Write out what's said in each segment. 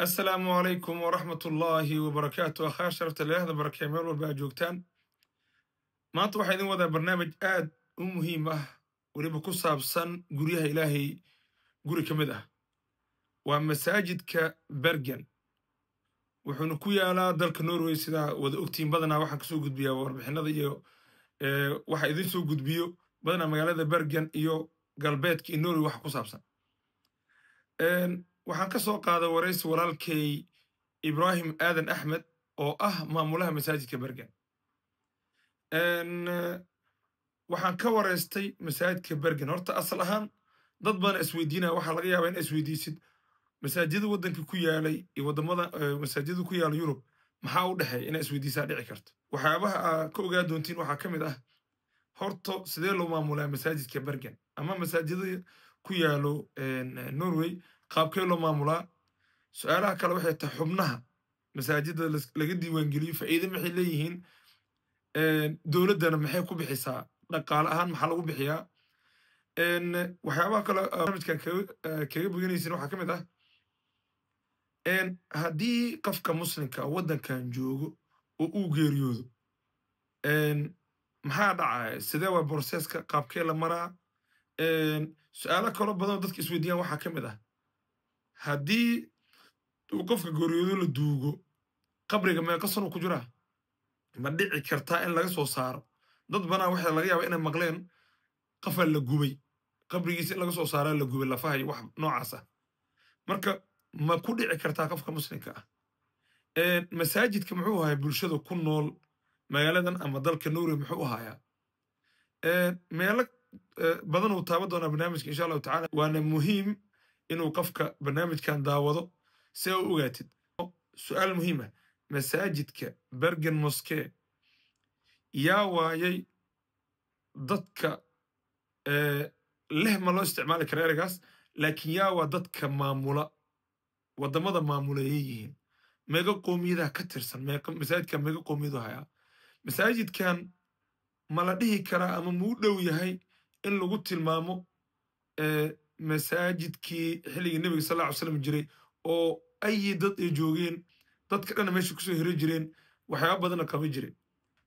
Assalaamu calaykum waraxmatullaahi wabarakaatu. Akhaar sharafta leehda barakee, meel walba aad joogtaan, maanta waxaa idin wadaa barnaamij aad u muhiim ah, weliba ku saabsan guryaha Ilaahay guri ka mid ah. Waa masaajidka Bergen, wuxuuna ku yaalaa dalka Norway. Sidaa wada ogtiin, badanaa waxaan kasoo gudbiyaa warbixinada iyo waxa idin soo gudbiyo badanaa magaalada Bergen iyo galbeedka iyo Norway waxa ku saabsan. Waxaan ka soo qaaday waraysi walaalkay Ibrahim Aadan Axmed oo ah maamulaha masaajidka Bergen. Waxaan ka wareystay masaajidka Bergen. Horta asal ahaan dad badan isweydiinaya, waxaa laga yaabaa in isweydiisid masaajida waddanka ku yaalay iyo waddamada masaajida ku yaala Yurub maxaa u dhexeeya, inaa isweydiisaa dhici karto. Waxyaabaha aa ka ogaa doontiin waxaa ka mid ah: horto sidee loo maamulaa masaajidka Bergen ama masaajida ku yaalo Norway, qaabkee loo maamulaa? Su-aalaha kale waxay tahay: xubnaha masaajida laga diiwaangeliyo faa'iide maxay leeyihiin? Dowladdana maxay ku bixisaa dhaqaale ahaan? Maxaa lagu bixiyaa? Waxyaabaha kale barnaamijkan kaga boganaysin waxaa ka mid ah: haddii qofka muslimka waddankan joogo oo uu geeriyoodo, maxaa dhacaya? Sidee waa processka? Qaabkee la maraa? Su-aalo kaloo badan oo dadka isweydiiyaan waxaa ka mid ah: haddii uu qofka geeriyoodo, la duugo, qabriga meeqa sano ku jiraa? Ma dhici kartaa in laga soo saaro? Dad banaa waxaa laga yaabaa inay maqleen qafaa la gubay, qabrigiisa in laga soo saaraa la gubay lafaha iyo wax noocaas ah. Marka ma ku dhici kartaa qofka muslimka ah? Masaajidka muxuu ahay bulshada ku nool magaaladan ama dalka Norway muxuu ahayaa? Meelo badan uu taaban doonaa barnaamijka, insha Allahu tacala. Waana muhiim inuu qofka barnaamijkan daawado si aa u ogaatid. Su-aal muhiim ah: masaajidka Bergen Moské yaa waayay? Dadka leh ma loo isticmaali kara ereygaas, laakiin yaa waa dadka maamula? Waddamada maamulayay yihiin? Meeqa qoomiyadaha ka tirsan? Meeqa masaajidkan, meeqa qoomiyadu hayaa masaajidkan? Ma la dhihi karaa ama muu dhow yahay in lagu tilmaamo masaajidkii xilligii Nebiga sal alla ly slam jiray, oo ayi dad ay joogeen, dadka dhanna meesha kusoo heri jireen, waxyaaba badanna qaban jiray?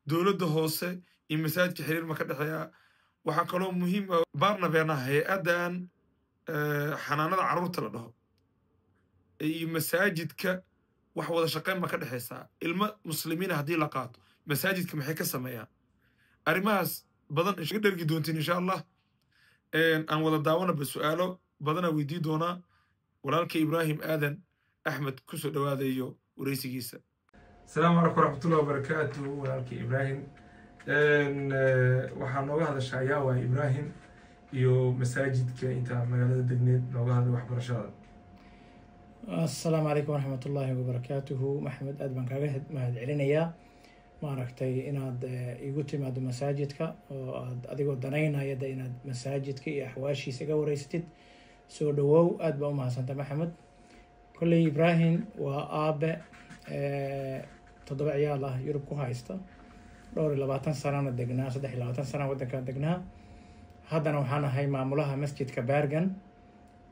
Dowladda hoose iyo masaajidka xiriir ma ka dhexeeyaa? Waxaa kaloo muhiim ah Barnevernet, hay-addan xanaanada carruurta la dhaho, iyo masaajidka wax wada shaqayn ma ka dhexaysaa? Ilmo muslimiina haddii la qaato, masaajidka maxay ka sameeyaan? Arrimahaas badan ga dhergi doontiin, insha Allah. Aan wada daawanaba, su-aalo badanaa weydii doonaa walaalka Ibraahim Aadan Axmed. Kusoo dhawaadayo wareysigiisa. Asalaamu calaykum waraxmatullahi wabarakaatu. Walaalka Ibraahim, waxaa nooga hadashaa yaa waay Ibraahim iyo masaajidka, intaa magaalada degneed nooga hadlay, waxbarashada. Assalaamu calaykum waraxmat ullaahi wabarakaatuhu. Maxamed, aad baan kaaga mahad celinayaa, maaragtay, inaad igu timaado masaajidka oo aad adigoo danaynaya de inaad masaajidka iyo axwaashiisa iga wareysatid. Soo dhawow, aad baa u mahadsantay, Maxamed. Kolley Ibraahim waa aabe toddoba ciyaal ah Yurub ku haysta, dhowr iyo labaatan sanana degnaa, 23 sana waddankan degnaa. Haddana waxaan ahay maamulaha masjidka Bergen,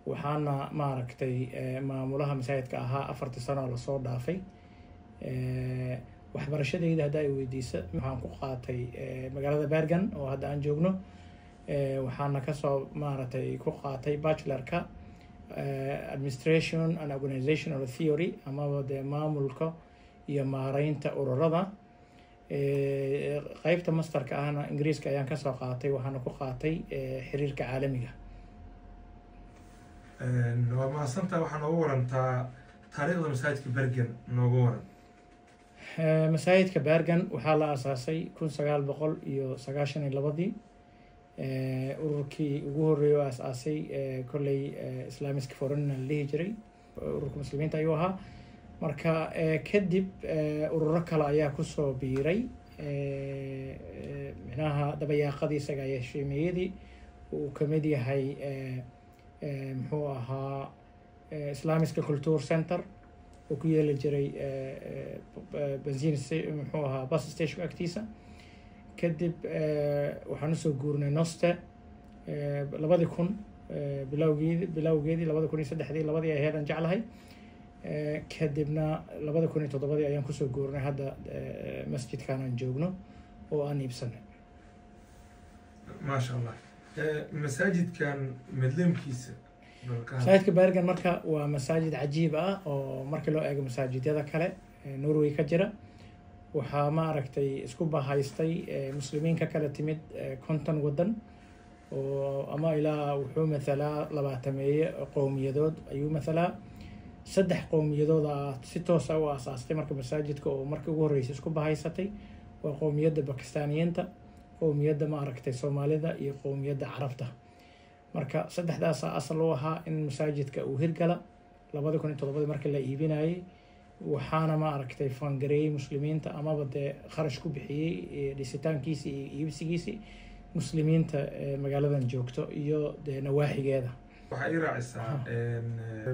waxaana, maaragtay, maamulaha masaajidka ahaa 4-tii sano oo lasoo dhaafay. Waxbarashadayda hadda ay weydiisa, waxaan ku qaatay magaalada Bergen oo hadda aan joogno. Waxaana kasoo, maaragtay, ku qaatay bachelorka administration and organizational theory, amaba dee maamulka iyo maareynta ururada. Qeybta masterka ahna Ingiriiska ayaan kasoo qaatay, waxaana ku qaatay xiriirka caalamiga. Waa mahadsantaa. Waxaa nooga warantaa taariikhda masaajidka Bergen, nooga waran. Masaajidka Bergen waxaa la aasaasay 1992-dii. Ururkii ugu horreeyay oo aas-aasay kolley Islamisk Foreign la dhihi jiray, ururka muslimiinta ayuu ahaa. Marka kadib ururo kale ayaa kusoo biiray, micnaha dabayaaqadii isaga ayaa heshiimiyadii uu kamid yahay, muxuu ahaa, Islamiska Culture Center oo ku yeeli jiray benzin, muxuu ahaa, bus station agtiisa. Kadib waxaan usoo guurnay Noste 2000 bilowgeedi, 2003-dii, labadii aheed aan jeclahay. Kadibna 2007-dii ayaan kusoo guurnay hadda masjidkan aan joogno oo aan iibsanay. Maasha Allah. Masaajidkan madlamkiisa bal ka hadal. Masaajidka Bergen marka waa masaajid cajiib ah oo marka loo eego masaajidyada kale ee Norway ka jira. Waxaa, maaragtay, isku bahaystay muslimiin ka kala timid 50 wadan oo ama ilaa wuxuu mathalaa 20-meeye qowmiyadood ayuu mathalaa. Saddex qowmiyadood ah si toosa u aasaastay marka masaajidka oo markii ugu horreysay isku bahaysatay waa qowmiyadda Bakistaaniyiinta, qowmiyadda, maaragtay, Soomaalida iyo qowmiyadda Carabta. Marka saddexdaasaa asal u ahaa in masaajidka uu hirgala 2007-dii markii la iibinayay. Waxaana, maaragtay, fangareeyey muslimiinta amaba dee kharash ku bixiyey dhisitaankiisi iyo iibsigiisi muslimiinta magaaladan joogto iyo dee nawaaxigeeda. Waxaa ii raacisaa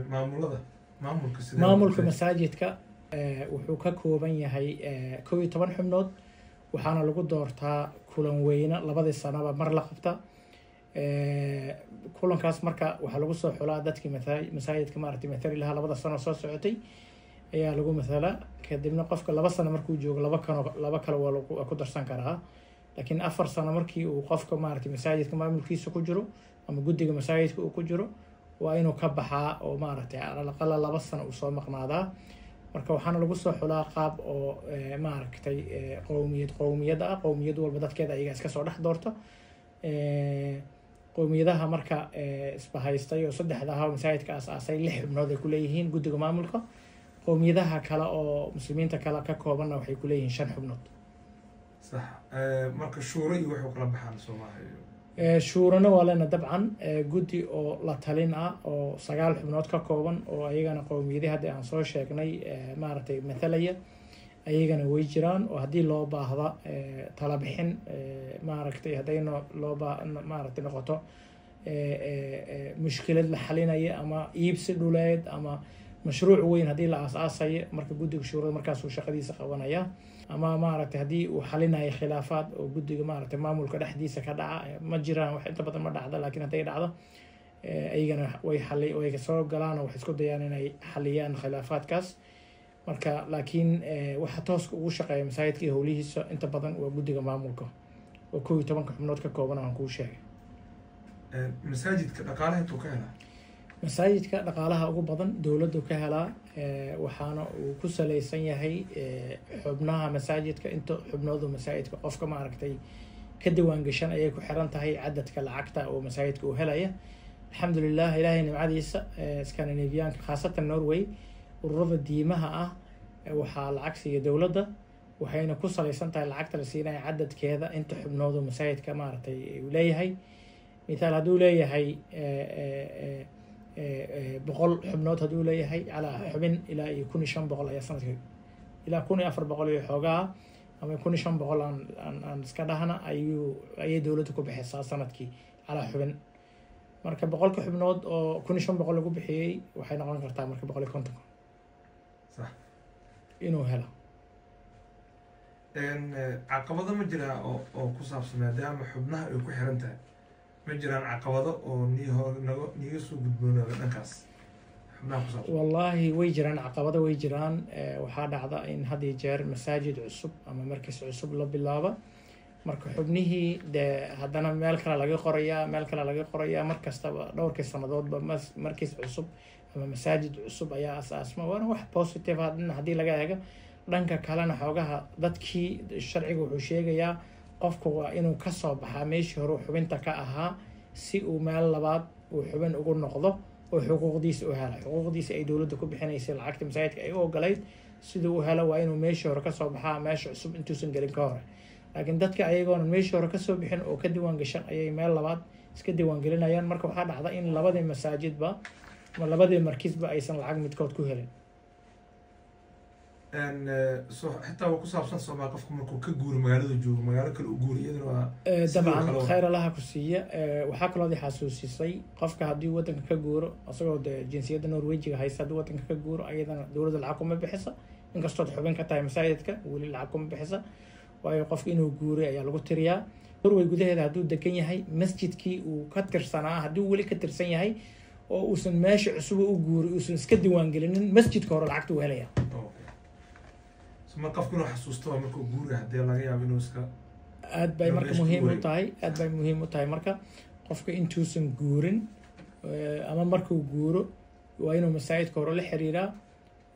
maamulada, maamulka sidee? Maamulka masaajidka wuxuu ka kooban yahay 11 xubnood. Waxaana lagu doortaa kulan weyne labadii sanaba mar la qabta. Kulankaas marka waxaa lagu soo xulaa dadkii masaajidka, maaragtay, mathali lahaa labada sano soo socotay ayaa lagu mathalaa. Kadibna qofka 2 sano markuu joogo laba kano laba kale waa ku darsan karaa, laakiin 4 sano markii uu qofka, maaragtay, masaajidka maamulkiisa ku jiro ama guddiga masaajidka uu ku jiro waa inuu ka baxaa oo, maaragtay, calal aqala 2 sano uu soo maqnaadaa. Marka waxaana lagu soo xulaa qaab oo maaragtay, qowmiyad qowmiyad ah. Qowmiyad walba dadkeeda ayaga iska soo dhex doorto. Qowmiyadaha marka isbahaystay oo saddexda ahaa masaajidka aas-aasay lix xubnood ay kuleeyihiin guddiga maamulka. Qowmiyadaha kale oo muslimiinta kale ka koobanna waxay kuleeyihiin shan xubnood. Sax. Marka shuuro iyo waxay kala baxaan Soomaaliya? Shuurana waa lena dabcan, guddi oo la talin ah oo sagaal xubnood ka kooban oo ayagana qowmiyadii hadda aan soo sheegnay maaragtay, mathalaya ayagana way jiraan, oo haddii loo baahda tala bixin, maaragtay, hadday no loo ba maaragtay noqoto mushkilad la xalinaya ama iibsi dhuleed ama mashruuc weyn haddii la aas-aasayo, marka guddiga shuurada markaasuu shaqadiisa qabanaya. Ama, maaragtay, haddii uu xalinayo khilaafaad oo guddiga, maaragtay, maamulka dhexdiisa ka dhaca, ma jiraan wax inta badan ma dhacda, laakiin hadday dhacdo ayagana way xali way soo galaan oo waxay isku dayaan inay xaliyaan khilaafaadkaas. Marka laakiin waxa tooska ugu shaqeeya masaajidka iyo howlihiisa inta badan waa guddiga maamulka oo 11-ka xubnood ka kooban aan kuu sheegay. Masaajidka dhaqaalaha intuu ka helaa? Masaajidka dhaqaalaha ugu badan dowladdu ka helaa. Waxaana uu ku saleysan yahay xubnaha masaajidka. Inta xubnoodu masaajidka qofka, maaragtay, ka diwaan gashan ayay ku xiran tahay cadadka lacagta oo masaajidka uu helaya. Alxamdulilah, Ilaahay nimcadiisa, Scandinavianka, khaasatan Norway, ururada diimaha ah waxaa lacag siiya dowladda, waxayna ku saleysan tahay lacagta la siinaya cadadkeeda inta xubnoodu masaajidka, maaragtay, uu leeyahay. Mithaal, hadduu leeyahay 100 xubnood, hadduu leeyahay calaa xubin ilaa iyo 1500 ayaa sanadka, ilaa 1400 iyo xoogaa ama 1500 aan iska dhahna, ayay dowladda ku bixisaa sanadkii calaa xubin. Marka 100-ka xubnood oo 1500 lagu bixiyey waxay noqon kartaa marka 150 inuu helo. Caqabado ma jiraa oo ku saabsan, maadaama xubnaha ay ku xiran tahay, ma jiraan caqabado oo niho nago niiga soo gudboonaada dhankaas xubnaha ku saabsan? Wallaahi way jiraan, caqabado way jiraan. Waxaa dhacda in had iyo jeer masaajid cusub ama markas cusub la bilaabo, marka xubnihii dee haddana meel kale laga qorayaa, meel kale laga qorayaa. Mar kastaba dhowrkii sannadoodba markis cusub ama masaajid cusub ayaa asaasma, waana wax positive ah dhinac haddii laga eego. Dhanka kalena xoogaha dadkii sharciga wuxuu sheegayaa qofku waa inuu kasoo baxaa meeshii hore uu xubinta ka ahaa si uu meel labaad uu xubin ugu noqdo oo xuquuqdiisa u helo. Xuquuqdiisa ay dowladda ku bixinaysay lacagta masaajidka ay u ogolayd siduu u helo waa inuu meeshii hore kasoo baxaa meesha cusub intuusan gelin ka hore. Laakiin dadka ayagoona meeshii hore kasoo bixin oo ka diiwaan gashan ayay meel labaad iska diiwaan gelinayaan. Marka waxaa dhacda in labadii masaajidba ama labadii markisba aysan lacag midkood ku helin. So xitaa waa ku saabsan Soomaa qofku markuu ka guuro magaalada joogo, magaalo kale u guuro, iyadana waa sidoo dabcan kale khayr Allaha ku siiya. Waxaa kaloo i xasuusisay qofka haddii waddanka ka guuro isagoo dee jinsiyadda Norwejiga haysta, haddii waddanka ka guuro ayadana dowladda lacag kuma bixisa. Inkastood xubin ka tahay masaajidka, weli lacag kuma bixisa, waayo qofka inuu guuray ayaa lagu tiriyaa. Norway gudaheeda hadduu degan yahay, masjidkii uu ka tirsanaa hadduu weli ka tirsan yahay oo uusan meesha cusub u guuri uusan iska diiwaangelinin, masjidka hore lacagta uu helaya. Okay, so mar qofku inuu xasuusto waa markuu guuriga, haddii laga yaabo inuu iska Aad bay inuu marka meesha ku muhiim u wareego. tahay, aad bay muhiim u tahay. Marka qofka intuusan guurin ama markuu guuro, waa inuu masaajidka hore la xiriiraa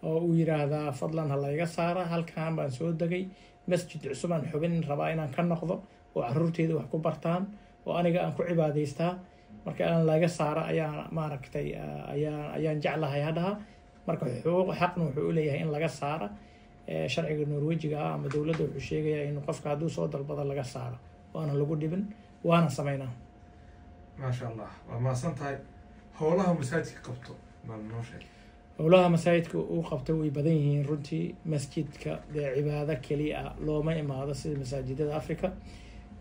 oo uu yiraahdaa: "Fadlan ha layga saara, halkan baan soo degay, masjid cusub aan xubin rabaa inaan ka noqdo oo caruurteyda wax ku bartaan oo aniga aan ku cibaadaystaa. Marka aan laga saara ayaa maaragtay ayaan jeclahay," hadhaha. Marka xuquuq xaqna wuxuu u leeyahay in laga saara. Sharciga Norwejiga ah ama dowladda wuxuu sheegayaa in qofka hadduu soo dalbado laga saaro, waana lagu dhibin, waana sameynaa. Maasha Allah, waa mahadsan tahay. Howlaha masaajidka qabto bal noo sheeg. Howlaha masaajidka uu qabto way badan yihiin runtii. Masjidka dee cibaado keliya looma imaado sida masaajidada Africa.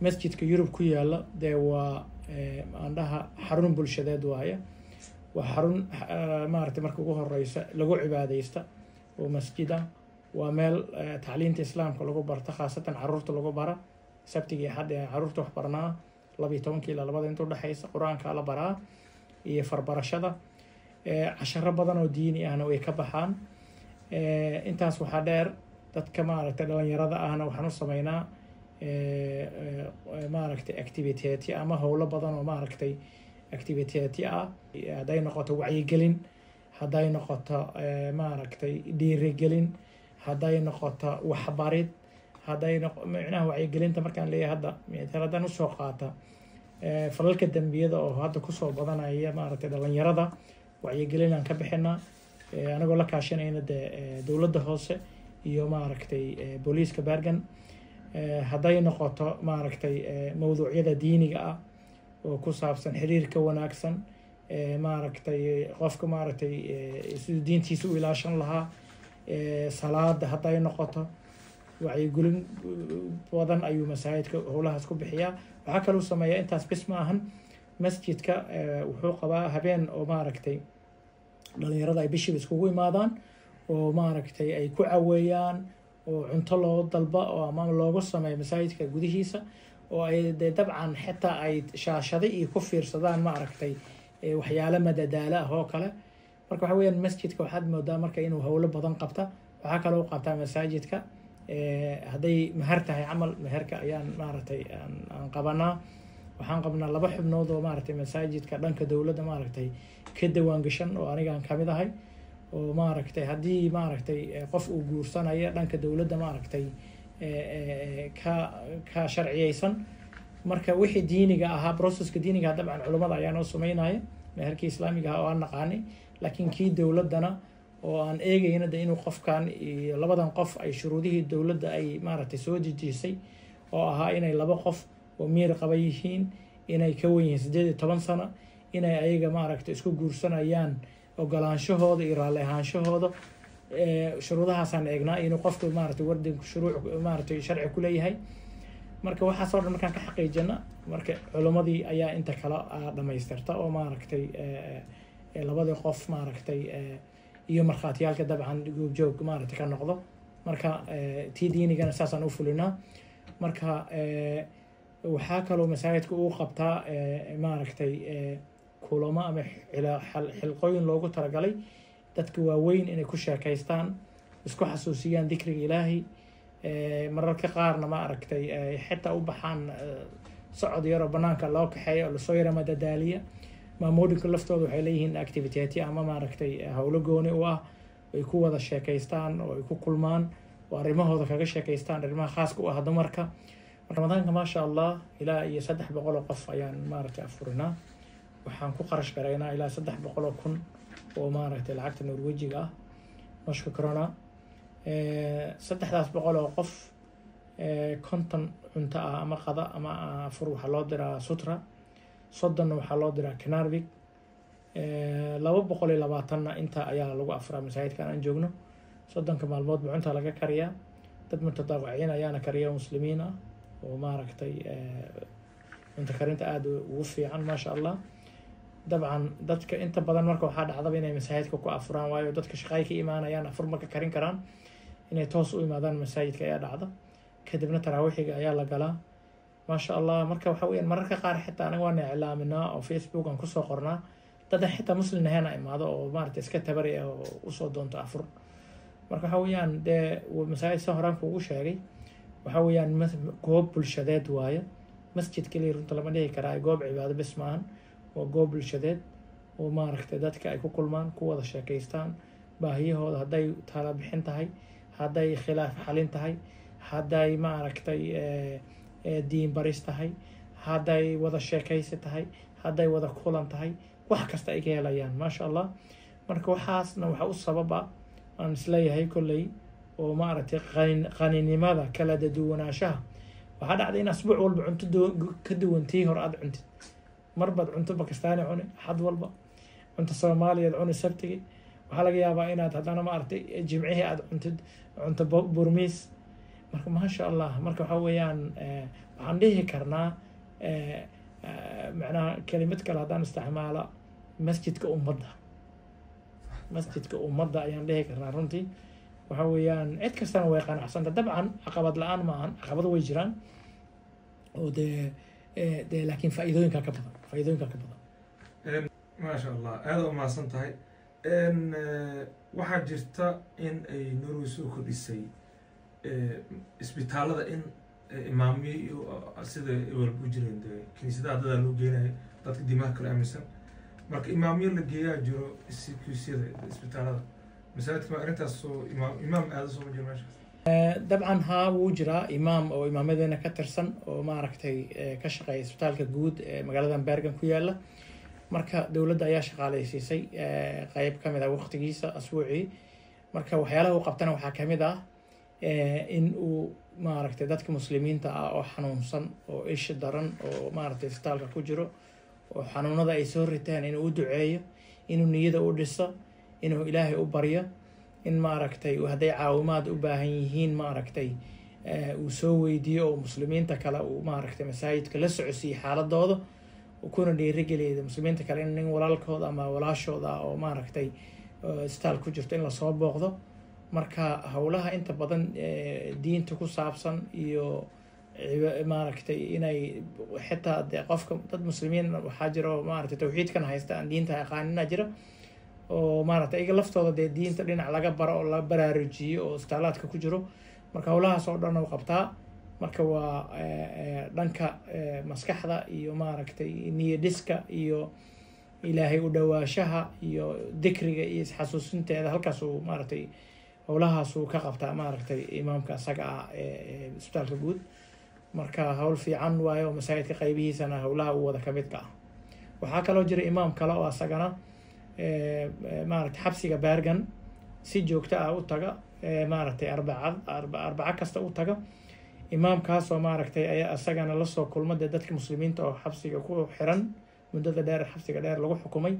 Masjidka Yurub ku yaala dee waa aan dhaha xarun bulshadeed waaye. Waa xarun maaragtay marka ugu horeysa lagu cibaadeysta oo masjid ah. Waa meel tacliinta Islaamka lagu barto, khaasatan caruurta lagu bara. Sabtiga iyo Axadda ayaan caruurta wax barnaa, 12-ka ilaa 2-da inta udhexeysa, Qur-aanka la baraa iyo farbarashada. Casharo badan oo diini ahna way ka baxaan. Intaas waxaa dheer, dadka maaragtay dhalinyarada ahna waxaan u sameynaa maaragtay activity ama howlo badan oo maaragtay activity ah, hadday noqoto wacyigelin, hadday noqoto maaragtay dhiirigelin, hadday noqoto waxbarid, hadday noq micnaha wacyigelinta markaan leeyahay, hadda mithal haddaan usoo qaata falalka dembiyada oo hadda kusoo badanaya maaragtay dhalinyarada, wacyigelin aan ka bixinaa anagoo la kaashanayna dee dowladda hoose iyo maaragtay booliiska Bergen. Hadday noqoto maaragtay mawduucyada diiniga ah oo ku saabsan xiriirka wanaagsan, maaragtay qofka maaragtay siduu diintiisa u ilaashan lahaa, salaada hadday noqoto, wacyigelin badan ayuu masaajidka howlahaas ku bixiyaa. Waxaa kaluu sameeyaa, intaas bis ma ahan, masjidka wuxuu qabaa habeen oo maaragtay dhalinyarada ay bishiiba iskugu imaadaan oo maaragtay ay ku caweeyaan oo cunto loo dalba oo ama loogu sameeyo masaajidka gudihiisa, oo ay dee dabcan xitaa ay shaashada iyo ku fiirsadaan maaragtay waxyaalo madadaalo ah oo kale. Marka waxa weeyaan masjidka waxaad moodaa marka inuu howlo badan qabta. Waxaa kaloo qabtaa masaajidka hadday meher tahay camal, meherka ayaan maaragtay aan qabanaa. Waxaan qabnaa laba xubnood oo maaragtay masaajidka dhanka dowladda maaragtay ka dawaan gashan oo anigaan kamid ahay, oo maaragtay haddii maaragtay qof uu guursanaya dhanka dowladda maaragtay ka sharciyeysan. Marka wixii diiniga ahaa, processka diiniga ah, dabcan culummada ayaa noo sameynaya meherkii Islaamiga ah oo aan naqaanay, laakiin kii dowladdana oo aan eegayna de inuu qofkan iyo labadan qof ay shuruudihii dowladda ay maaragtay soo dejisay oo ahaa inay laba qof oo miir qaba yihiin, inay ka wen yihiin 18 sano, inay ayaga maaragtay isku guursanayaan ogolaanshahooda iyo raalli ahaanshahooda. Shuruudahaasaan eegnaa, inuu qofku maaragtay wardanku shuruuc maaragtay sharci ku leeyahay. Marka waxaasoo dhan markaan ka xaqiijina, marka culimmadii ayaa inta kale dhamaystirta oo maaragtay labadii qof maaragtay iyo markhaatiyaalka dabcan goobjoog maaragtay ka noqdo. Marka tii diinigana saasaan u fulinaa. Marka waxaa kaloo masaajidka uu qabtaa maaragtay kulamo ama xilqooyin loogu talagalay dadka waaweyn inay ku sheekaystaan, isku xasuusiyaan dikriga Ilaahay. Mararka qaarna ma aragtay xitaa u baxaan socod yaroo banaanka loo kaxeeyo oo lasoo yara madadaaliya. Maamooyinka laftooda waxay leeyihiin activity ama maaragtay howlo gooni u ah ay ku wada sheekaystaan oo ay ku kulmaan oo arrimahooda kaga sheekaystaan, arrimaha khaaska u ah dumarka. Ramadaanka, maasha Allah, ilaa iyo 300 oo qof ayaan maaragtay afurinaa. Waxaan ku qarash garaynaa ilaa 300,000 oo maaragtay lacagta Norwejiga ah, norska krona. 300 oo qof, 50 cunto ah ama qada ama afur waxaa loo diraa Sutra, 30-na waxaa loo diraa Knarvik, 220-na inta ayaa lagu afuraa masaajidkan aan joogno. 30-ka maalmoodba cunta laga kariyaa, dad mutadawiciin ayaana kariya, Muslimiin ah oo maaragtay cunto karinta aada ugu fiican, maasha Allah. Dabcan dadka inta badan marka waxaa dhacdaba inay masaajidka ku afuraan, waayo dadka shaqay ka imaanayaan, afur marka karin karaan, inay toos u imaadaan masaajidka ayaa dhacda. Kadibna taraawixiga ayaa la galaa, maasha Allah. Marka waxa weyaan mararka qaar xitaa anaga waana iclaaminaa oo Facebook aan kusoo qornaa. Dad xitaa Muslim ahayn imaado oo maaragtay iska tabari ah oo usoo doonto afur. Marka waxa weeyaan dee masaajid, sa horaan kuugu sheegay, waxa weeyaan goob bulshadeed waayo. Masjid keliya runta lama dhihi karaa, goob cibaado bes maahan, waa goob bulshadeed oo maaragtay dadka ay ku kulmaan, ku wada sheekaystaan, baahiyahooda hadday tala bixin tahay, hadday khilaaf xalin tahay, hadday maaragtay diin baris tahay, hadday wada sheekaysi tahay, hadday wada kulan tahay, wax kasta ay ka helayaan, maasha Allah. Marka waxaasna waxa u sabab ah aan isleeyahay kolley oo maaragtay qaninimada kala duwanaanshaha. Waxaa dhacday in asbuuc walba cunto ka duwan tii hore aada cuntid. Marbaad cunto Bakistaani cuni Axad walba, cunto Soomaaliyaad cuni Sabtigi, waxaa laga yaabaa inaad haddana maaragtay Jimcihii aada cuntid cunto Burmiis. Marka maasha Allah, marka waxa weeyaan waxaan dhihi karnaa, macnaha kelimad kale haddaan isticmaalo, masjidka ummadda, masjidka ummadda ayaan dhihi karnaa. Runtii waxa weeyaan cid kastana way qanacsanta. Dabcan caqabad la-aan ma ahan, caqabado way jiraan oo dee laakiin faa'iidooyinka ka badan, faa'iidooyinka ka badan. Maasha Allah, aada u mahadsan tahay. Waxaa jirta in ay Norway soo kordhisay isbitaalada in imaamyo iyo sida walba u jireen dee kiniisadaha dadaa loo geenayo dadka diimaha kale aaminsan. Marka imaamyo la geeyaa jiro sykehusyada, isbitaalada. Masaajidka ma arrintaas soo imaam aada soo ma jiro meeshaas? Dabcan haa, wuu jiraa imaam oo imaamadeena ka tirsan oo maaragtay ka shaqeeya isbitaalka guud ee magaaladan Bergen ku yaala. Marka dowladda ayaa shaqaaleysiisay qeyb ka mid ah waqtigiisa asbuucii. Marka waxyaalaha uu qabtana waxaa kamid ah in uu maaragtay dadka Muslimiinta ah oo xanuunsan oo isha daran oo maaragtay isbitaalka ku jiro oo xanuunada ay soo riteen inuu u duceeyo, inuu niyada u dhiso, inuu Ilaahay u baryo, in maaragtay hadday caawimaad u baahan yihiin maaragtay uu soo weydiiyo oo Muslimiinta kale uu maaragtay masaajidka la socodsiiyo xaaladooda, kuna dhiirigeliya Muslimiinta kale in nin walaalkooda ama walaashooda oo maaragtay isbitaal ku jirto in lasoo booqdo. Marka howlaha inta badan diinta ku saabsan iyo maaragtay inay xitaa dee qofka, dad Muslimiin waxaa jira oo maaragtay tawxiidkan haysta aan diinta aqaanina jira oo maaragtay iyaga laftooda dee diinta dhinac laga baro oo la baraarujiyo oo isbitaalaadka ku jiro. Marka howlahaas oo dhan uu qabtaa. Marka waa dhanka maskaxda iyo maaragtay niyadhiska iyo Ilaahay u dhawaashaha iyo dikriga iyo isxasuusinteeda, halkaas uu maaragtay howlahaas uu ka qabtaa maaragtay imaamka isaga ah ee isbitaalka guud. Marka howl fiican waayo oo masaajidka qaybihiisana howlaha uu wada kamid ka ah. Waxaa kaloo jira imaam kale oo asagana maaragtay xabsiga Bergen si joogto ah u taga, maaragtay arbaca kasta u taga. Imaamkaasoo maaragtay ayaa isagana lasoo kulma dee dadka Muslimiinta oo xabsiga ku xiran muddada dheer, xabsiga dheer lagu xukumay,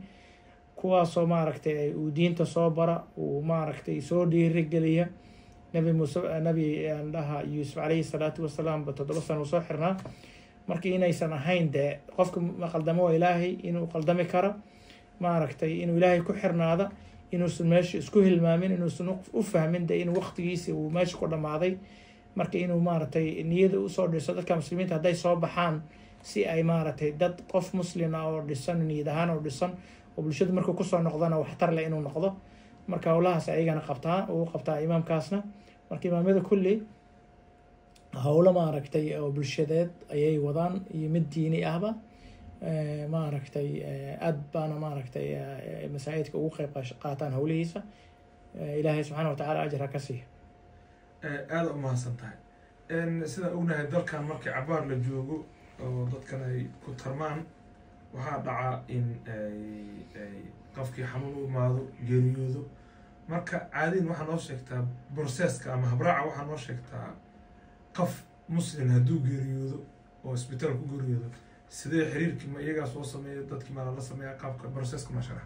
kuwaasoo maaragtay uu diinta soo bara, uu maaragtay soo dhiirigeliya. Nabi Muuse, Nabi dhaha Yuusuf calayhi salaatu wasalaam ba 7 sano uu soo xirnaa. Marka inaysan ahayn dee qofka qaldamo waa Ilaahay, inuu qaldami karo, maaragtay inuu Ilaahay ku xirnaada, inuusan meesha isku hilmaamin, inuusan u fahmin dee inuu waqtigiisi uu meesha ku dhammaaday. Marka inuu maaragtay niyada usoo dhiso dadka Muslimiinta hadday soo baxaan, si ay maaragtay dad qof Muslin ah oo dhisan niyad ahaan oo dhisan oo bulshada markuu kusoo noqdana waxtar leh inuu noqdo. Marka howlahaas ayagana qabtaa, uu qabtaa imaamkaasna. Marka imaamyada kulli howlo maaragtay oo bulshadeed ayay wadaan iyo mid diini ahba. Maaragtay aad baana maaragtay masaajidka ugu qeyb qaataan howlihiisa. Ilaahay subxaana watacaala ajar ha ka siiyo. Aada u mahadsan tahay. Sidaan ognahay, dalkan markii cabaar la joogo oo dadkan ay ku tarmaan, waxaa dhaca in ay qofkii xanuun u imaado, geeriyoodo. Marka caadiin waxaa noo sheegtaa processka ama habraaca, waxaa noo sheegtaa qof Muslim hadduu geeriyoodo oo isbitaal ku geeriyoodo, sidee xiriirkii ma iyagaa soo sameeya, dadkii maa lala sameeya, qaabka processka ma sharax?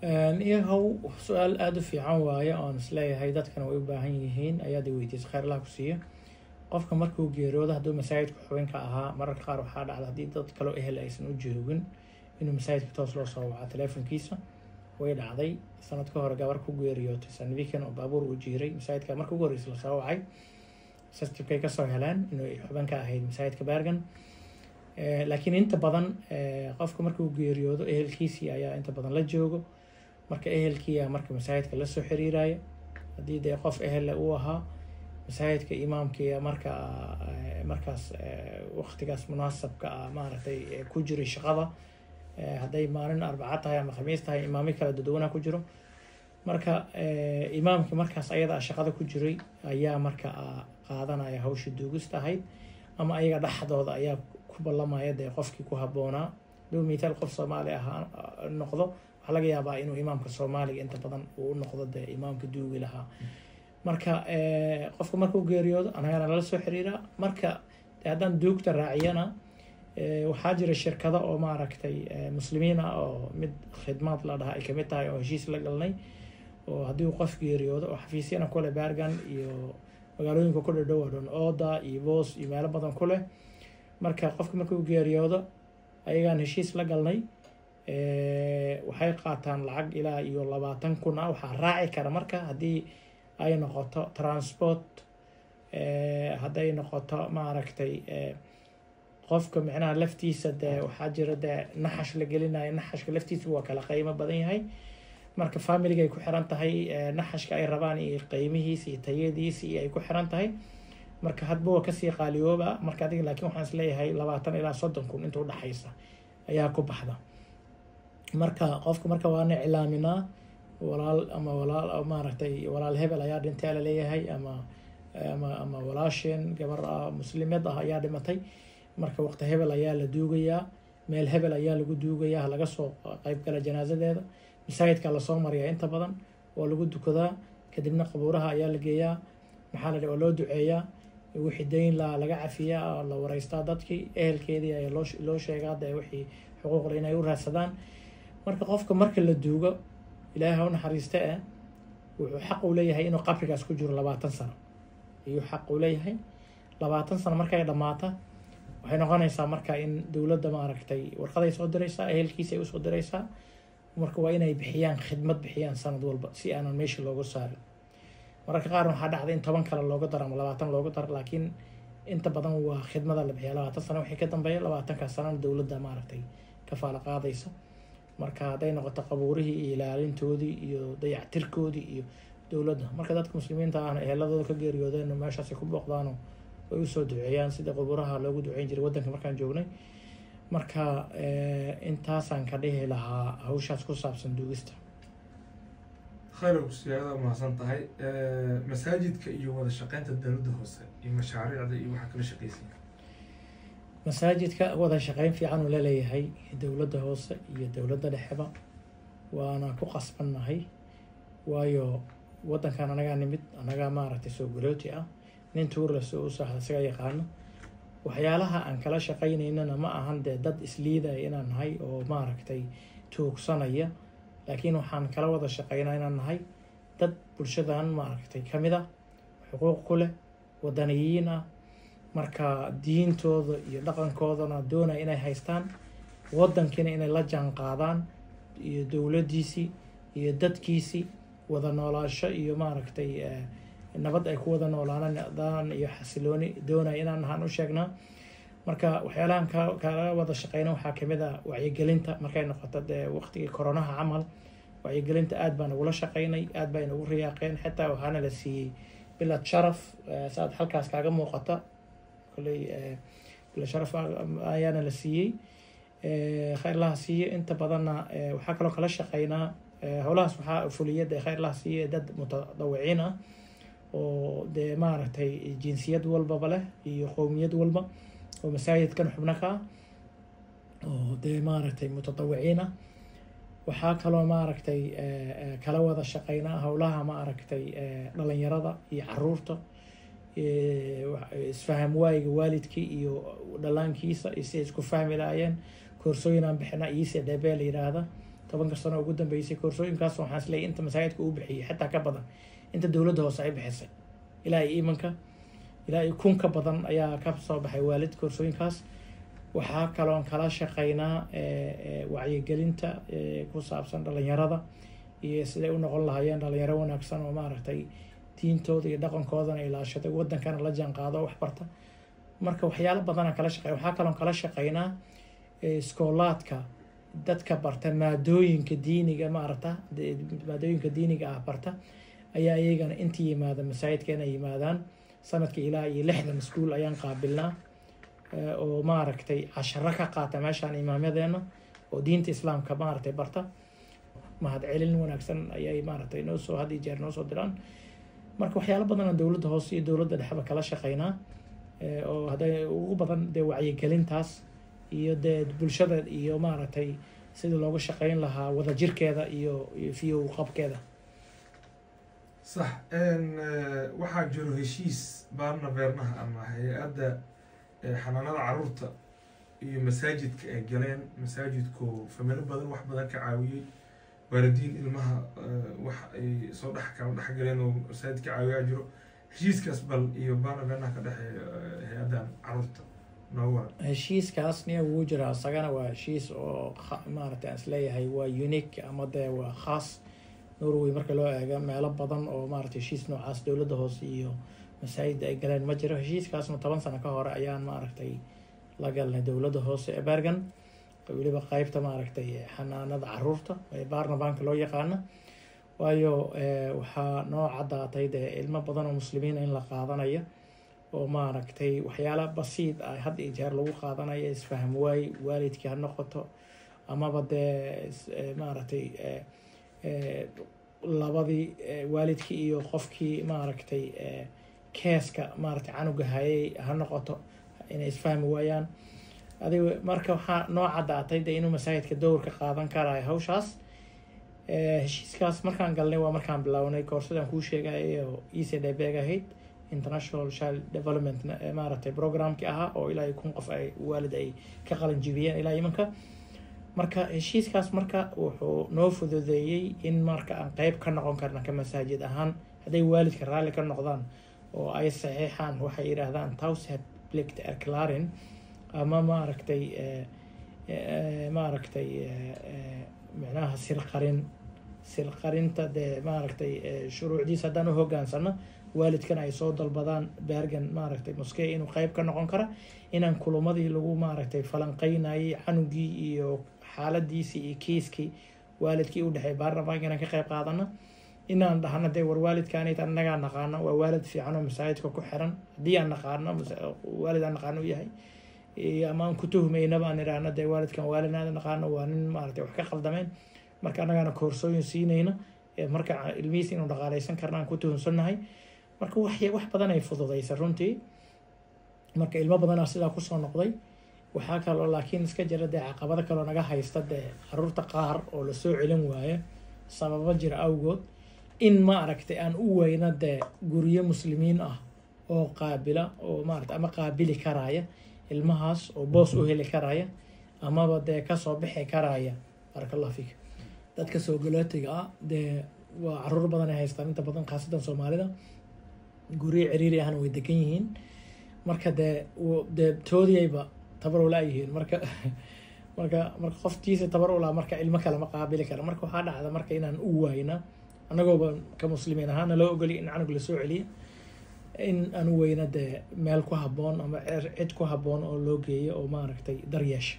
Iyahow, su-aal aada u fiican waaye oon isleeyahay dadkana way u baahan yihiin ayaad i weydiisay, khayr Allah ku siiyo. Qofka markuu geeriyoodo, hadduu masaajidka xubinka ahaa, mararka qaar waxaa dhacda haddii dad kaloo ehel aysan u joogin inuu masaajidka toos loo soo waco telefonkiisa. Way dhacday sanad ka hore gabar ku geeriyootay Sandviken oo baabuur uu jiiray. Masaajidka marka ugu horreysa lasoo wacay, systemkay kasoo heleen inuu xubin ka ahayd masaajidka Bergen. Laakiin inta badan qofka markuu geeriyoodo ehelkiisii ayaa inta badan la joogo. Marka ehelkiiyaa marka masaajidka lasoo xiriiraya, haddii dee qof ehelle uu ahaa, masaajidka imaamkiia marka markaas waqtigaas munaasabka ah maaragtay ku jiray shaqada. Hadday maalin Arbaca tahay ama Khamiis tahay, imaamyo kala dadwanaa ku jiro. Marka imaamkii markaas ayada shaqada ku jiray ayaa marka qaadanaya hawsha duugista ahayd, ama ayaga dhexdooda ayaa ku ballamaya dee qofkii ku habboonaa. Haduu mithaal qof Soomaali ahaa noqdo, waxaa laga yaabaa inuu imaamka Soomaaliga inta badan uu u noqdo dee imaamka duugi lahaa. Marka qofka markuu geeriyoodo anagana lala soo xiriiraa. Marka dee haddaan duugta raaciyana, waxaa jira shirkado oo maaragtay muslimiin ah, oo mid khidmaad la dhaha ay kamid tahay, oo heshiis la galnay, oo haddii uu qof geeriyoodo, oo xafiisyana kule Bergen iyo magaalooyinka ku dhadhow oo dhan, Odda iyo Voss iyo meelo badan ku leh. Marka qofka markuu geeriyoodo ayagaan heshiis la galnay, waxay qaataan lacag ilaa iyo 20,000 ah. Waxaa raaci kara marka haddii ay noqoto transport, hadday noqoto maaragtay qofka micnaha laftiisa, dee waxaa jira dee naxash la gelinayo, naxashka laftiisa waa kala qiimo badan yahay. Marka familiga ay ku xiran tahay naxashka ay rabaan iyo qiimihiisa iyo tayadiisa iyo ay ku xiran tahay. Marka hadba waa kasii qaaliyooba. Marka adiga laakiin waxaan isleeyahay 20 ilaa 30 kun inta udhaxaysa ayaa ku baxda. Marka qofka marka waana iclaaminaa, walaal ama walaal maaragtay, walaal hebel ayaa dhintay laleeyahay, ama walaasheen gabar ah muslimad ah ayaa dhimatay. Marka waqti hebel ayaa la duugayaa, meel hebel ayaa lagu duugayaa, laga soo qeyb gala janaasadeeda. Masaajidka lasoo mariyaa inta badan, waa lagu dukadaa, kadibna qabuuraha ayaa la geeyaa. Maxaa la waa loo duceeyaa, wixii dayn la laga cafiyaa, la wareystaa dadkii ehelkeedii ayaa loo sheegaa dee wixii xuquuqle inay u raadsadaan. Marka qofka marka la duugo, Ilaahay ha u naxariista, wuxuu xaq u leeyahay inuu qabrigaas ku jiro 20 sano ayuu xaq u leeyahay. 20 sano markay dhammaata, waxay noqonaysaa marka in dowladda maaragtay warqaday soo diraysaa, ehelkiisa ay usoo diraysaa. Marka waa inay bixiyaan khidmad, bixiyaan sanad walba si aanan meesha looga saarin. Mararka qaar waxaa dhacda in 10 kale looga daro ama 20 looga daro, laakiin inta badan waa khidmada la bixiya 20 sano wixii ka dambeeya. 20-kaas sanana dowladda maaragtay kafaala qaadaysa. Marka hadday noqoto qabuurihii iyo ilaalintoodii iyo dayactirkoodii iyo dowladda. Marka dadka muslimiinta ahna eheladooda ka geeriyoodeen meeshaasay ku booqdaanoo way usoo duceeyaan, sida qubuuraha loogu duceyn jiray waddanka markaan joognay. Marka intaasaan ka dhihi lahaa hawshaas ku saabsan duugista. Khayr siyaada, mahadsan tahay. Masaajidka iyo wada shaqeynta dowladda hoose iyo mashaariicda iyo waxaa kala shaqeysiin? Masaajidka wada shaqeyn fiican uu laleeyahay dowladda hoose iyo dowladda dhexeba, waana ku qasbannahay, waayo waddankan anagaa nimid, anagaa maaragtay soo galooti ah. Nin tuurla soo u saaxda isaga yaqaano. Waxyaalaha aan kala shaqaynaynana ma ahan dee dad isliidaya inaan nahay oo maaragtay tuugsanaya, laakiin waxaan kala wada shaqeynaa inaan nahay dad bulshadan maaragtay ka mid ah, xuquuq ku leh, wadaniyiin ah. Marka diintooda iyo dhaqankoodana doonaya inay haystaan, waddankiina inay la jaan qaadaan iyo dowladdiisii iyo dadkiisii, wada noolaasho iyo maaragtay nabad ay ku wada noolaanaan iyo xasilooni doonaya inaan nahaan u sheegnaa. Marka waxyaalahan kala wada shaqeyna waxaa kamid ah wacyigelinta. Markay noqoto dee waqtigii koronaha camal, wacyigelinta aad baan ugula shaqeynay, aad bay nagu riyaaqeen. Xitaa waxaana la siiyey bilad sharaf, saad halkaas kaaga muuqata kolley bilad sharaf ayaana la siiyey, khayr laha siiye. Inta badanna waxaa kaloo kala shaqeynaa howlahaas, waxaa fuliya dee khayr laha siiye dad mutadawiciin ah oo dee maaragtay jinsiyad walbaba leh iyo qowmiyad walba, oo masaajidkan xubno ka ah, oo dee maaragtay mutadawiciin ah. Waxaa kaloo maaragtay kala wada shaqeynaa howlaha maaragtay dhalinyarada iyo caruurta, isfaham waayiga waalidkii iyo dhalaankiisa iyo si ay isku fahmi lahaayeen. Koorsooyin aan bixinaa ICDB la yiraahda 10-ka sano ugu dambeysay. Koorsooyinkaas waxaan isleeyahay inta masaajidka uu bixiyey xitaa ka badan inta dowladda hoose ay bixisay. Ilaa iyo imanka ilaa iyo 1000 ka badan ayaa ka soo baxay waalid koorsooyinkaas. Waxaa kaloon kala shaqeynaa wacyigelinta ku saabsan dhalinyarada iyo siday u noqon lahaayeen dhalinyaro wanaagsan oo maaragtay diintooda iyo dhaqankoodana ilaashaday, waddankana la jaan qaado, wax barta. Marka waxyaalo badanaan kala shaqey. Waxaa kaloon kala shaqeynaa iskoolaadka dadka barta maadooyinka diiniga, maarata, maadooyinka diiniga ah barta ayaa iyagana inta yimaada masaajidka inay yimaadaan. Sanadka ilaa iyo 60 iskuul ayaan qaabilnaa oo maaragtay casharo ka qaata meeshaan imaamyadeena oo diinta Islaamka maaragtay barta. Mahadcelin wanaagsan ayay maaragtay noo soo had iyo jeer noo soo diraan. Marka waxyaalo badan oo dowladda hoose iyo dowladda dhexba kala shaqeynaa oo hadday ugu badan dee wacyigelintaas iyo dee bulshada iyo maaragtay sidii looga shaqeyn lahaa wadajirkeeda iyo fiyow qabkeeda. Sax. Waxaa jiro heshiis Barnevernet-ha ama hay-adda xanaanada caruurta iyo masaajidka ay galeen. Masaajidku familo badan wax badan ka caawiyey, waalidiin ilmaha wax ay soo dhex kala dhex galeen oo masaajidka caawiyaa jiro. Heshiiskaas bal iyo Barnevernet-ha ka dhexeeya hay-addan caruurta noogu waran. Heshiiskaas niya wuu jiraa isagana. Waa heshiis oo maaragtay aan isleeyahay waa unique ama dee waa khaas Norway marka loo eego. Meelo badan oo maaragtay heshiis noocaas dowladda hoose iyo masaajidda ay galeen ma jiro. Heshiiskaasna 10 sano ka hore ayaan maaragtay la galnay dowladda hoose ee Bergen, weliba qeybta maaragtay xanaanada caruurta ee Barnevern-ka loo yaqaano, waayo waxaa noo caddaatay dee ilmo badan oo Muslimiina in la qaadanayo oo maaragtay waxyaala basiid ah had iyo jeer lagu qaadanayo, isfaham waay waalidkii ha noqoto amaba dee maaragtay labadii waalidkii iyo qofkii maaragtay keeska maaragtay canuga hayay ha noqoto, inay isfahmi waayaan adiga. Marka waxaa noo caddaatay dee inuu masaajidka dowr ka qaadan karayo hawshaas. Heshiiskaas markaan galnay waa markaan bilownay koorsadaan kuu sheegayay oo ICDP ahayd, International Child Development maaragtay programkii ahaa, oo ilaa iyo 1000 qof ay waalid ay ka qalin jibiyeen ilaa imanka. Marka heshiiskaas marka wuxuu noo fududeeyey in marka aan qeyb ka noqon karna ka masaajid ahaan, hadday waalidka raalli ka noqdaan oo ay saxiixaan waxay yidhaahdaan taushetsplikt erklæring ama maaragtay maaragtay micnaha sirqarin, sirqarinta dee maaragtay shuruucdiisa haddaan u hogaansano, waalidkana ay soo dalbadaan Bergen maaragtay moskee inuu qeyb ka noqon kara, inaan kulumadii lagu maaragtay falanqeynayay canugii iyo xaaladiisii iyo kiiskii waalidkii u dhexeey Barnevern inaan ka qeyb qaadano, inaan dhahno dee war waalidkaanayta annagaa naqaano, waa waalid fiican oo masaajidka ku xiran, haddii aan naqaano waalid aan naqaano u yahay iyo ama aan ku tuhmaynaba, aan idhaahno dee waalidkan waalid aan naqaano, waa nin maaragtay wax ka qaldameen, marka annagaana koorsooyin siinayna, marka ilmihiisa inuu dhaqaaleysan karna aan ku tuhunsannahay. Marka wax badan ay fududaysa runtii. Marka ilmo badanaa sidaa kusoo noqday. Waxaa kaloo laakiin iska jira dee caqabado kaloo naga haysta, dee caruurta qaar oo lasoo celin waayo sababo jira awgood, in maaragtay aan u weyno dee guryo Muslimiin ah oo qaabila oo maarata ama qaabili karaya ilmahaas oo boos u heli karaya amaba dee kasoo bixi karaya. Baaraka Allah fiik. Dadka soo galootiga ah dee waa caruur badan ay haystaan inta badan, khaasatan Soomaalida, guryo ciriiri ahna way degan yihiin. Marka dee toodiyayba tabar ulaa yihiin. Marka qoftiisa tabar ulaa marka ilmo kale ma qaabili kara. Marka waxaa dhacda marka inaan u wayna annagooba ka Muslimiin ahaana loo ogoliy in canug lasoo celiyo, in aan u weyna dee meel ku habboon ama cid ku habboon oo loo geeyo oo maaragtay daryeesha.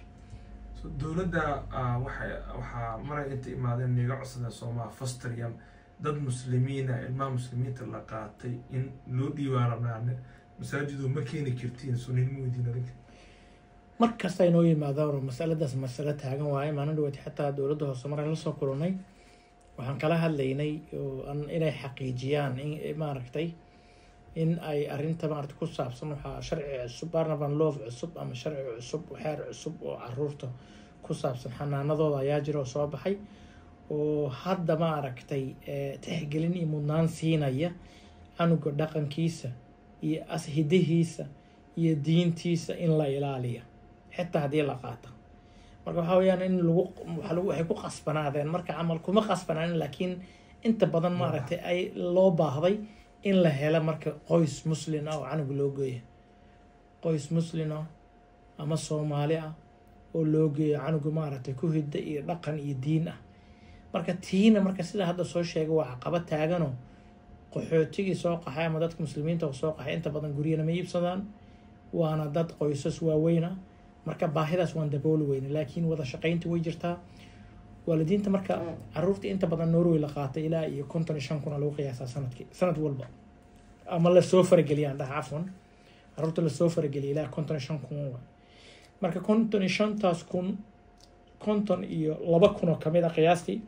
So dowladda waxaa maray inta imaadeen niga codsadeen soomaa fosterhjem dad Muslimiina, ilmaha Muslimiinta la qaatay in loo dhiibaan rabnaa, masaajidu ma keeni kartiin, so nilma weydiin adinka? Mar kasta ay noo yimaadaan masaladaas, masalo taagan waaye. Maalin dhaweyd xataa dowladda hoose maraan la soo kulannay waxaan kala hadlaynay oo inay xaqiijiyaan in maaragtay in ay arrinta maaragtay ku saabsan waxaa sharci cusub, barnevernlov cusub ama sharci cusub, xeer cusub oo caruurta ku saabsan xanaanadooda ayaa jira oo soo baxay, oo hadda maaragtay tixgelin iyo mudnaan siinaya canuga dhaqankiisa iyo hidihiisa iyo diintiisa in la ilaaliya xitaa haddii la qaato. Marka waxaa weyaan in lagu waxa lagu waxay ku qasbanaadeen marka camal kuma qasbanaanin, laakiin inta badan maaragtay ay loo baahday in la helo marka qoys Muslin ah oo canuga loo geeyo, qoys Muslin ah ama Soomaali ah oo loo geeyo canuga maaragtay ku hidda iyo dhaqan iyo diin ah. Marka tiina marka sida hadda soo sheegay waa caqabad taaganoo qaxootigii soo qaxay ama dadka Muslimiinta oo soo qaxay inta badan guryana ma iibsadaan. Waana dad qoysas waaweyn ah. Marka baahidaas waan dabooli weyne, laakiin wada shaqaynta way jirtaa waalidiinta. Marka caruurta inta badan Norway la qaatay ilaa iyo 55,000 lagu qiyaasaa sanadkii, sanad walba, ama lasoo farageliyaan dhaha, cafwan, caruurta lasoo farageliya ilaa 55,000 waay. Marka 55-taas kun, 52,000 oo kamid a qiyaastii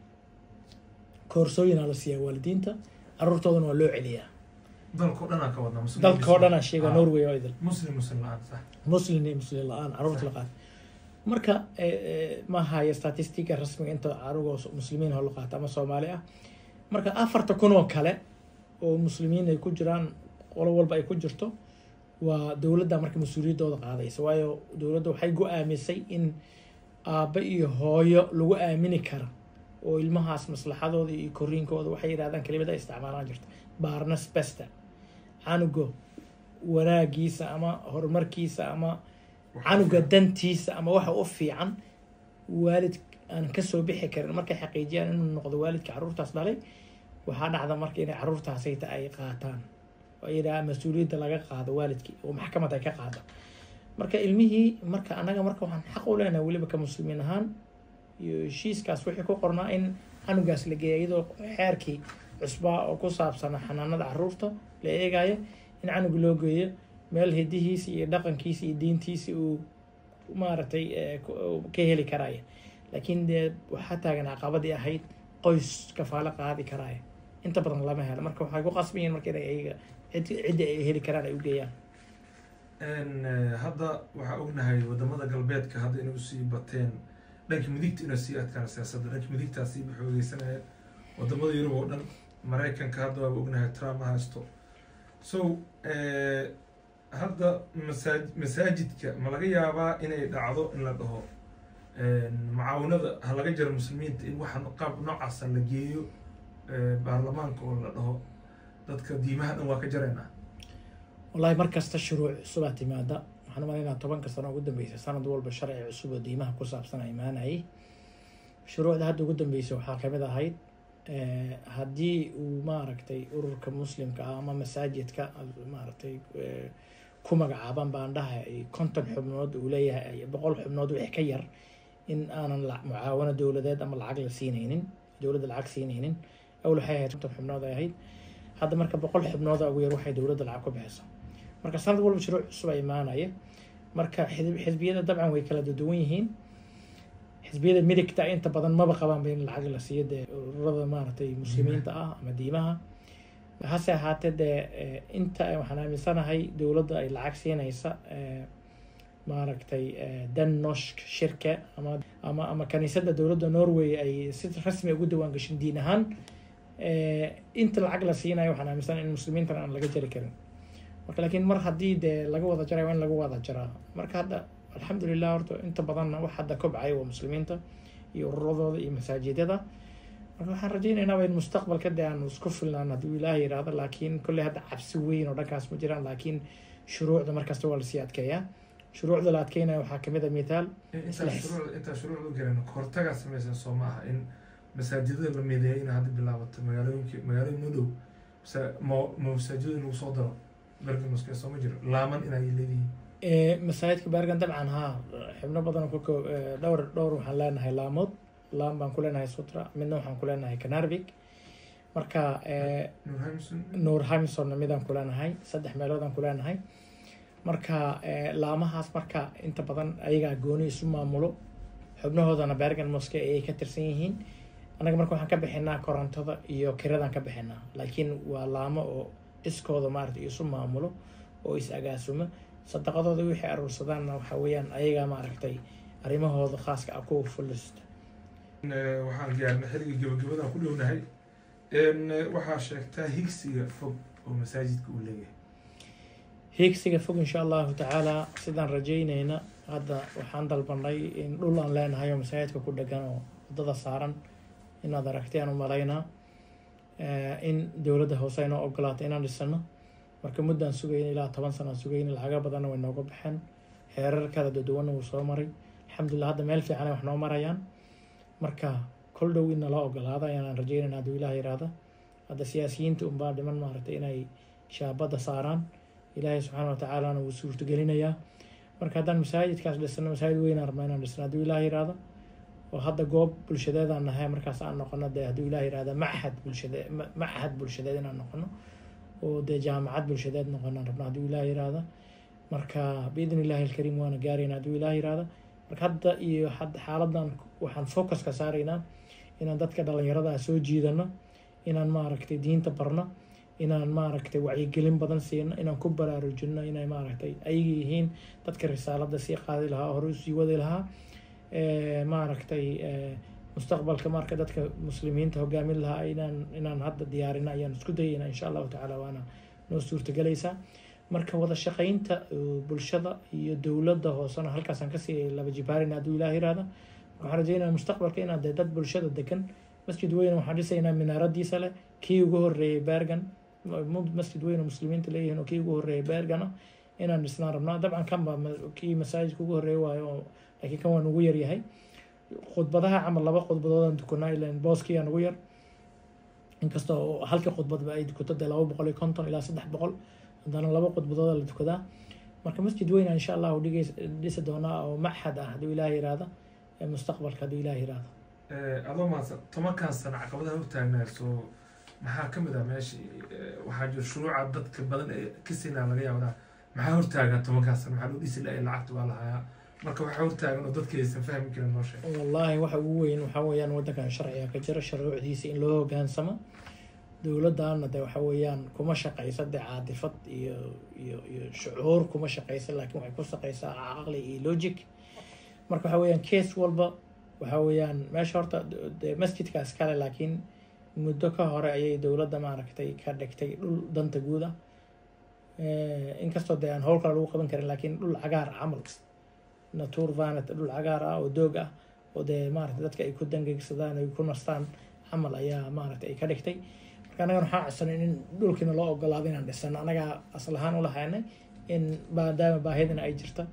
koorsooyinaa la siiyaa waalidiinta, caruurtoodana waa loo celiyaa. Dalkao dhan aan ka wadnaa, muslim. Dalka oo dhan aan sheega. Norway oo idil. Muslim, muslim la-aan, sax. Muslim iyo muslim la-aan caruurta la qaatay. Marka ma hayo statistika rasmiga inta carugoo muslimiin oo la qaato ama Soomaali ah. Marka 4,000 oo kale oo muslimiin ay ku jiraan, qolo walba ay ku jirto, waa dowladda marka mas-uuliyaddooda qaadaysa, waayo dowladda waxay go-aamisay in aabbe iyo hooyo lagu aamini kara oo ilmahaas maslaxadooda iyo koriinkooda, waxay yidhahdaan, kelimada ay isticmaalaan jirta, barnets beste, canugo wanaagiisa ama horumarkiisa ama canuga dantiisa ama waxa u fiican waalid aan kasoo bixi karin markay xaqiijiyaan inuu noqdo waalidka caruurtaas dhalay. Waxaa dhacda marka inay caruurtaasayta ay qaataan oo yidhaha mas-uuliyadda laga qaado waalidkii oo maxkamad ay ka qaado marka ilmihii. Marka annaga marka waxaan xaq u leenahay weliba ka muslimiin ahaan iyo heshiiskaas wixii ku qornaa in canugaas la geeya, iyadoo xeerkii cusbaa oo ku saabsana xanaanada caruurta la eegayo, in canuga loo geeyo meel hidihiisa iyo dhaqankiisa iyo diintiisa uu maaragtay ka heli karaya. Laakiin dee waxaa taagan caqabadii ahayd qoys kafaalo qaadi karaya inta badan lama helo. Marka waxay ku qasban yihiin marka inay ayaga cidda ay heli karaan ay u geeyaan. Hadda waxaa ognahay wadamada galbeedka hadda inay usii bateen dhanka midigta, inay sii adkaan siyaasadda dhanka midigtaa sii xoogeysanaya wadamada Yurub oo dhan. Maraykanka hadda waaba ognahay, Trump haysto. So hadda masaajidka ma laga yaabaa inay dhacdo in la dhaho mucaawinada ha laga jaro muslimiinta, in waxa qaab noocaasa la geeyo baarlamaanka oo la dhaho dadka diimaha dhan waa ka jaraynaa? Wallahi, mar kasta shuruuc cusubaa timaada. Waxaan umalaynaa 10-ka sano ugu dambeysay sanad walba sharci cusub oo diimaha ku saabsan a imaanayay. Shuruucda hadda ugu dambeysay waxaa kamid ahayd haddii uu maaragtay ururka muslimka ah ama masaajidka maaragtay ku magacaaban baan dhahay ay 50 xubnood uu leeyahay, 100 xubnood wixii ka yar, in aanan mucaawano dowladeed ama lacag la siinaynin, dowladda lacag siinaynin. Awl waxay ahayd 50 xubnood ay ahayd, hadda marka 100 xubnooda ugu yar waxay dowladda lacag ku bixiso. Marka sanad walba shuruuc cusub ay imaanaya. Marka xisbiyada dabcan way kala duwan yihiin. Xisbiyada midigta inta badan maba qabaanba in lacag la siiyo dee ururada maaragtay muslimiinta ah ama diimaha. Hase ahaatee dee inta waxaan aaminsanahay dowladda ay lacag siinaysa maaragtay Den Norske Kirke ama kaniisadda dowladda Norway ay si rasmi ugu diiwaan gashin diin ahaan, inta lacag la siinayo waxaan aaminsanahay in muslimiintana aan laga jari karin. Marka laakiin mar haddii dee laga wada jaray, waa in lagu wada jaraa. Marka hadda alxamdulilah, horta inta badanna wax hadda kobcaya waa muslimiinta iyo ururadooda iyo masaajidada. Marka waxaan rajaynaynaa in mustaqbalka dee aanu isku filnaan hadduu Ilaahay yidhaahdo. Laakiin kolley hadda cabsi weyn oo dhankaas ma jiraan, laakiin shuruucda markasta waa lasii adkeeyaa. Shuruucda la adkeynaya waxaa kamid a mithaal Intaa shuruucda garan, kahortagaa samaysan soo ma aha in masaajidada la mideeyo in hadda bilaabato magaalooyinka, magaalooyin noo dhow ma masaajidada in lagu soo daro Bergen Moské soo ma jiro laaman inay leedihiin? Masaajidka Bergen dabcan haa, xubno badan oo ka dhowr waxaan leenahay laamood. Laam baan ku leenahay Sotra, midna waxaan ku leenahay Knarvik. Marka Norheimsundna midaan ku leenahay, saddex meeloodaan ku leenahay. Marka laamahaas marka inta badan ayagaa gooni isu maamulo, xubnahoodana Bergen Moské ayay ka tirsan yihiin. Annaga marka waxaan ka bixinaa korontada iyo kiradaan ka bixinaa, laakiin waa laamo oo iskooda maarata isu maamulo oo is agaasimo. Sadaqadooda wixii aruursadaanna waxa weeyaan ayagaa maaragtay arrimahooda khaaska ah kuwa fulista. Waxaan gaarnay xilligii gabagabadaan ku dhownahay. Waxaa sheegtaa higsiga fog oo masaajidka uu leeyahay. Hiigsiga fog, insha Allahu tacaala, sidaan rajaynayna hadda waxaan dalbanay in dhul aan leenahay oo masaajidka ku dhegan oo waddada saaran inaad aragtay aan u malaynaa, in dowladda hoose ay noo ogolaatay inaan dhisano. Marka muddaan sugayn, ilaa 10 sana aan sugayn, lacaga badanna way nooga baxeen, heerar kala duwanna wuu soo maray. Alxamdulillah, hadda meel fiican ay wax noo marayaan. Marka kol dhow in nala ogolaada ayaan rajaynayna hadduu Ilaah yiraahdo. Hadda siyaasiyiinta unbaa dhiman maaragtay inay shaabadda saaraan. Ilaahay subxaana watacaalana wuu suurtagelinayaa. Marka haddaan masaajidkaas dhisano, masaajid weyn aan rabnaa inaan dhisno hadduu Ilaah yiraahdo, oo hadda goob bulshadeed aan nahay. Markaas aan noqono dee, hadduu Ilaah yiraahdo, machad bulshadeed, machad bulshadeed inaan noqono oo dee jaamacad bulshadeed noqono aan rabno hadduu Ilaah yiraahdo. Marka biidni Illaahi alkariim waana gaarayna hadduu Ilaah yiraahdo. Marka hadda iyo xaaladan waxaan focuska saaraynaa inaan dadka dhalinyarada ah soo jiidano, inaan maaragtay diinta barno, inaan maaragtay wacyigelin badan siino, inaan ku baraarujino inay maaragtay ayaga yihiin dadka risaalada sii qaadi lahaa, hore usii wadi lahaa, maaragtay mustaqbalka marka dadka muslimiinta hogaamin lahaa. Inaan hadda diyaarino ayaan isku dayayna insha Allahu tacaala, waana noo suurtagelaysaa. Marka wada shaqeynta bulshada iyo dowladda hoosena halkaasaan kasii laba jibaarina hadduu Ilaah yiraahdo. Waxaan rajeynaya mustaqbalka inaan dee dad bulshada degan masjid weyn waxaan dhisaynaa minaaradiisa leh, kii ugu horreeyay Bergen, masjid weyn oo muslimiinta leeyihiin oo kii ugu horreeyay Bergen ah inaan dhisnaan rabnaa. Dabcan kan baa kii masaajidka ugu horreeyay waayo oo, laakiin kan waa nugu yaryahay. Khudbadaha camal laba khudbadoodaan tukanaa, ilan booskiyaa nugu yar. Inkasta oo halkii khudbadba ay dukato dee 250 ilaa 300, haddana laba khudbadooda la tukadaa. Marka masjid weyn insha Allahu dhisi doonaa oo machad ah hadduu Ilaah yiraahdo mustaqbalka, hadduu Ilaah yiraahdo. Adoo mahadsan, 10-kan sano caqabadaha hortaagnaa soo maxaa ka mid ah? Meesha waxaa jira shuruuca dadka badan ee kasinaa laga yaabaa. Maxaa hortaagan 10-kan sano? Maxaa loo dhisi lahay? Lacagta waa lahayaa. Marka waxaa hortaagan oo dadka aysan fahmi karin noo sheeg. Wallaahi waxa ugu weyn waxaa weeyaan waddankan sharciga ka jira, shuruucdiisa in loo hogaansamo. Dowladdaana de waxa weeyaan kuma shaqaysa de caadifad iyo shucuur kuma shaqaysa, laakiin waxay ku shaqaysaa caqli iyo logic. Marka waxa weeyaan case walba waxa weeyaan meesha horta de masjidkaas kale, laakiin muddo ka hore ayay dowladda maaragtay ka dhigtay dhul danta guud ah. Inkastoo dee aan howl kale lagu qaban karin, laakiin dhul cagaar camal, naturvannet, dhul cagaar ah oo doog ah oo dee maaragtay dadka ay ku dangegsadaan, ay ku nastaan camal ayaa maaragtay ay ka dhigtay. Marka annagan waxaan codsanay in dhulkiina loo ogolaado inaan dhisano, annagaa asal ahaan ulahaynay, in maadaama baahidina ay jirta,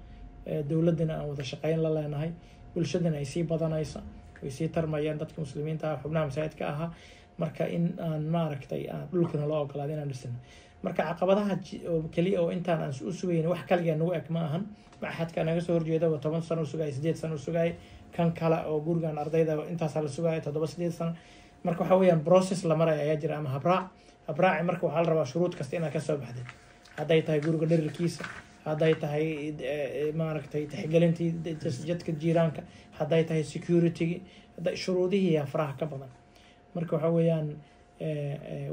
dowladdina aan wada shaqeyn la leenahay, bulshadina ay sii badanayso, ay sii tarmayaan dadka muslimiinta ah, xubnaha masaajidka ahaa. Marka in aan maaragtay aan dhulkina loo ogolaado inaan dhisano. Marka caqabadaha oo keliya oo intaan aan u sugayn wax kaliya nagu eg ma ahan. Maxadka naga soo horjeeda waa 10 sano u sugaya, 8 sano u sugaya. Kan kale oo gurigan ardayda intaasaa la sugaya, 7, 8 sano. Marka waxa weeyaan process la maraya ayaa jira ama habraac. Habraaci marka waxaa la rabaa shuruud kasta inaad kasoo baxdid, hadday tahay guriga dherarkiisa, hadday tahay maaragtay tixgelintii jadka jiiraanka, hadday tahay security, hadday shuruudihii yaa faraha ka badan. Marka waxa weeyaan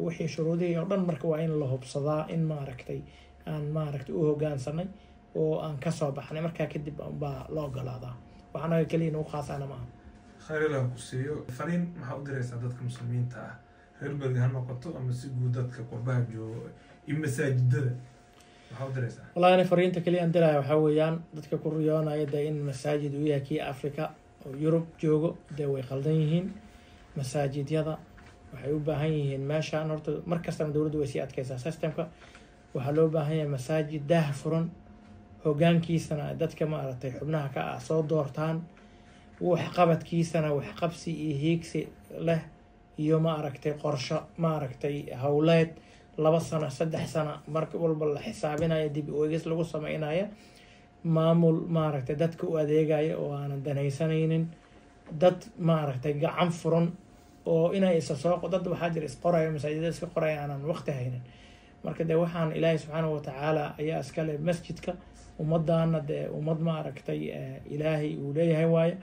wixii shuruudihii oo dhan marka waa in la hubsadaa in maaragtay aan maaragtay u hogaansanay oo aan kasoo baxnay. Markaa kadib baa la ogolaadaa. Wax anaga keliya nagu khaasana maaha. Khayr Allah ku siiyo. Fariin maxaa u diraysaa dadka muslimiinta ah, reer Bergen ha noqoto ama si guud dadka qurbaha joogo iyo masaajidada, maxaa u diraysaa? Wallahi ani fariinta keliya aan diraya waxaa weeyaan dadka ku riyoonaya dee in masaajid uu yahay kii Africa oo Yurub joogo, dee way qaldan yihiin. Masaajidyada waxay u baahan yihiin meeshaan horta mar kastana dowladdu way sii adkeysaa systemka. Waxaa loo baahan yahay masaajid daah furan, hoggaankiisana dadka maaragtay xubnaha ka ah soo doortaan, waxqabadkiisana waxqabsi iyo hiigsi leh iyo maaragtay qorsho maaragtay howleed 2 sano, 3 sano marka walba la xisaabinayo, dib u eegis lagu sameynaya, maamul maaragtay dadka u adeegaya oo aanan danaysanaynin, dad maaragtay gacan furan oo inay isa soo dad waxaa jira isqoraya, masaajidada iska qoraya, aanan waqti haynin. Marka dee waxaan Ilaahay subxaanahu watacaala ayaa iskale masjidka, ummaddaana dee ummad maaragtay Ilaahay uu leeyahay waaye.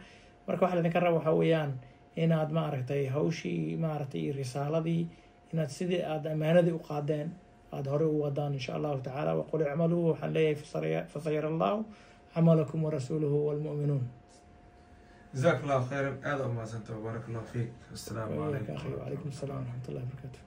Marka waxa laidinka raba waxaa weeyaan inaad maaragtay hawshii maaragtay iyo risaaladii inaad sidii aad ammaanadii u qaadeen aada horey u wadaan insha Allahu tacaala. Waqul icmaluu, waxaan leeyahay fasayara Allahu camalakum warasuuluhu waalmu'minuun. Jazaak Allahu khayran, aada u mahadsanta, baarak Allahu fiik, assalaamu وإياك calaykum. أخي، وعليكم السلام ورحمة الله وبركاته.